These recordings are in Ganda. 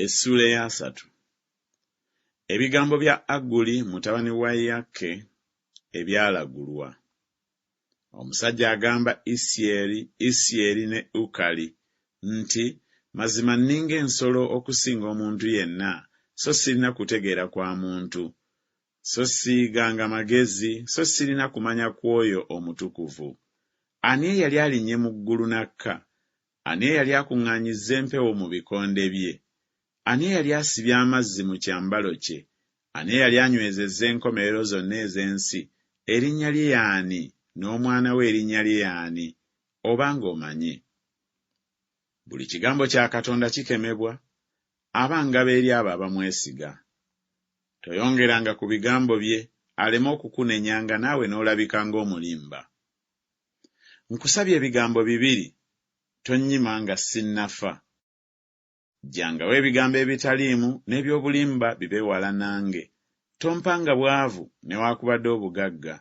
Essuula ey'asatu. Ebigambo bya Aguli mutabani wa Yake ebyalagulwa. Omusajja agamba Isieri, Isieri ne Ukali nti, Mazima nninga ensolo okusinga omuntu yenna, so sirina kutegeera kwa muntu, so siyiganga magezi, so sirina kumanya kw'oyo Omutukuvu. Ani eyali alinnye mu ggulu n'akka? Ani eyali akuŋŋaanyizza empewo mu bikonde bye? Ani eyali asibye amazzi mu kyambalo kye? Ani eyali anywezezza enkomerero zonna ez'ensi? Erinnya lye y'ani, n'omwana we erinnya lye y'ani, oba ng'omanyi? Buli kigambo kya Katonda kikemebwa, aba ngabo eri abo abamwesiga. Toyongeranga ku bigambo bye, aleme okukunenyanga naawe n'olabika ng'omulimba. Nkusabye ebigambo bibiri, tonnyima nga sinnafa. Ggyangawo ebigambo ebitaliimu n'eby'obulimba bibe wala nange. Tompanga bwavu newaakubadde obugagga.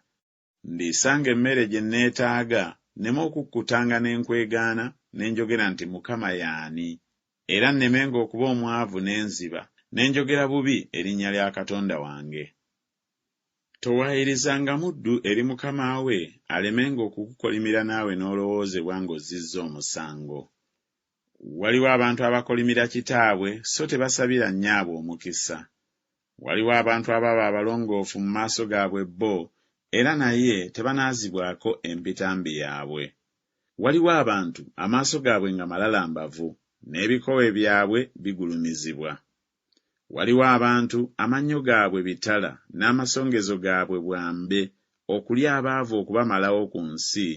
Ndiisanga emmere gye nneetaaga, nneme okukkutanga ne nkwegaana ne njogera nti Mukama y'ani? Era nnemenga okuba omwavu ne nziba, ne njogera bubi erinnya lya Katonda wange. Towaayirizanga muddu eri mukama we, alemenga okukukolimira naawe n'olowoozebwa ng'ozzizza omusango. Waliwo abantu abakolimira kitaabwe so tebasabira nnyaabwe omukisa. Waliwo abantu ababa abalongoofu mu maaso gaabwe bo, era naye tebanaazibwako empitambi yaabwe. Waliwo abantu amaaso gaabwe nga malalambavu, n'ebikowe byabwe bigulumizibwa. Waliwo abantu amannyo gaabwe bitala n'amasongezo gaabwe bwambe, okulya abaavu okubamalawo ku nsi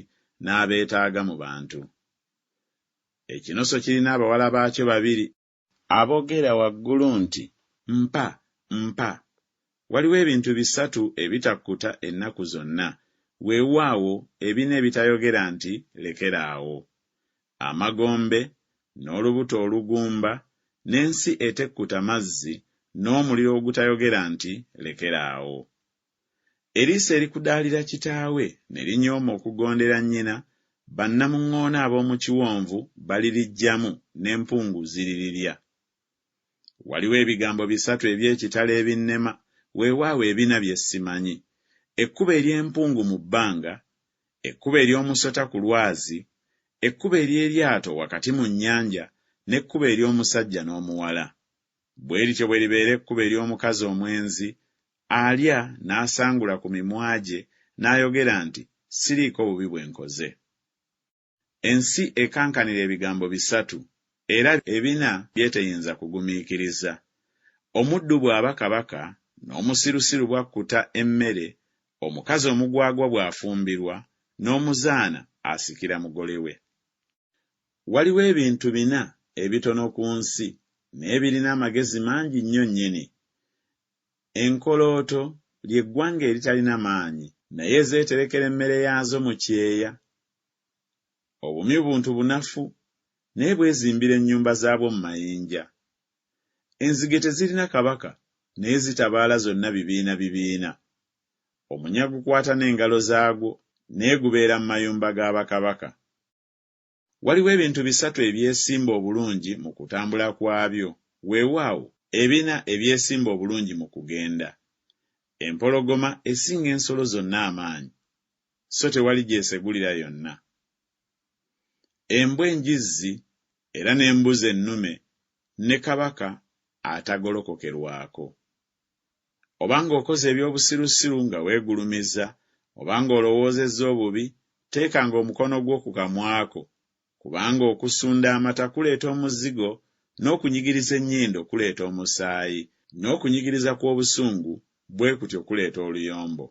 n'abeetaaga mu bantu. Ekinoso kirina abawala baakyo babiri aboogera waggulu nti, Mpa, mpa. Waliwo ebintu bisatu ebitakkuta ennaku zonna, weewaawo, ebina ebitayogera nti Lekera awo. Amagombe, n'olubuto olugumba, n'ensi etekkuta mazzi, n'omuliro ogutayogera nti Lekera awo. Eriiso erikudaalira kitaawe ne linyooma okugondera nnyina, bannamuŋŋoona ab'omu kiwonvu baliriggyamu, n'empungu ziririrya. Waliwo ebigambo bisatu eby'ekitalo ebinnema, weewaawo ebina bye simanyi, ekkubo ery'empungu mu bbanga, ekkubo ery'omusota ku lwazi, ekkubo ery'eryato wakati mu nnyanja, n'ekkubo ery'omusajja n'omuwala. Bwe lityo bwe libeera ekkubo ery'omukazi omwenzi, alya n'asangula ku mimwa gye, n'ayogera nti, Siriiko bubi bwe nkoze. Ensi ekankanira ebigambo bisatu, era ebina by'eteyinza kugumiikiriza, Omuddu bw'aba kabaka, n'omusirusiru bw'akkuta emmere, omukazi omugwagwa bw'afumbirwa, n'omuzaana asikira mugole we. Waliwo ebintu bina ebitono ku nsi, naye birina amagezi mangi nnyo nnyini. Enkolooto, lye ggwanga eritalina maanyi, naye zeeterekera emmere yaazo mu kyeya. Obumyu buntu bunafu, naye bwezimbira ennyumba zaabwo mu mayinja. Enzige tezirina kabaka, naye zitabaala zonna bibiina bibiina. Omunya gukwata n'engalo zaagwo, naye gubeera mu mayumba ga bakabaka. Waliwo ebintu bisatu ebyesimba obulungi mu kutambula kwabyo, weewaawo, ebina ebyesimba obulungi mu kugenda. Empologoma esinga ensolo zonna amaanyi, so tewali gy'esegulira yonna. Embwa enjizzi era n'embuzi ennume ne kabaka atagolokokerwako. Obanga okoze eby'obusirusiru nga weegulumiza, obanga olowoozezza obubi, teekanga omukono gwo ku kamwa ko, kubanga okusunda amata kuleeta omuzigo, n'okunyigiriza ennyindo kuleeta omusaayi, n'okunyigiriza kw'obusungu bwe kutyo kuleeta oluyombo.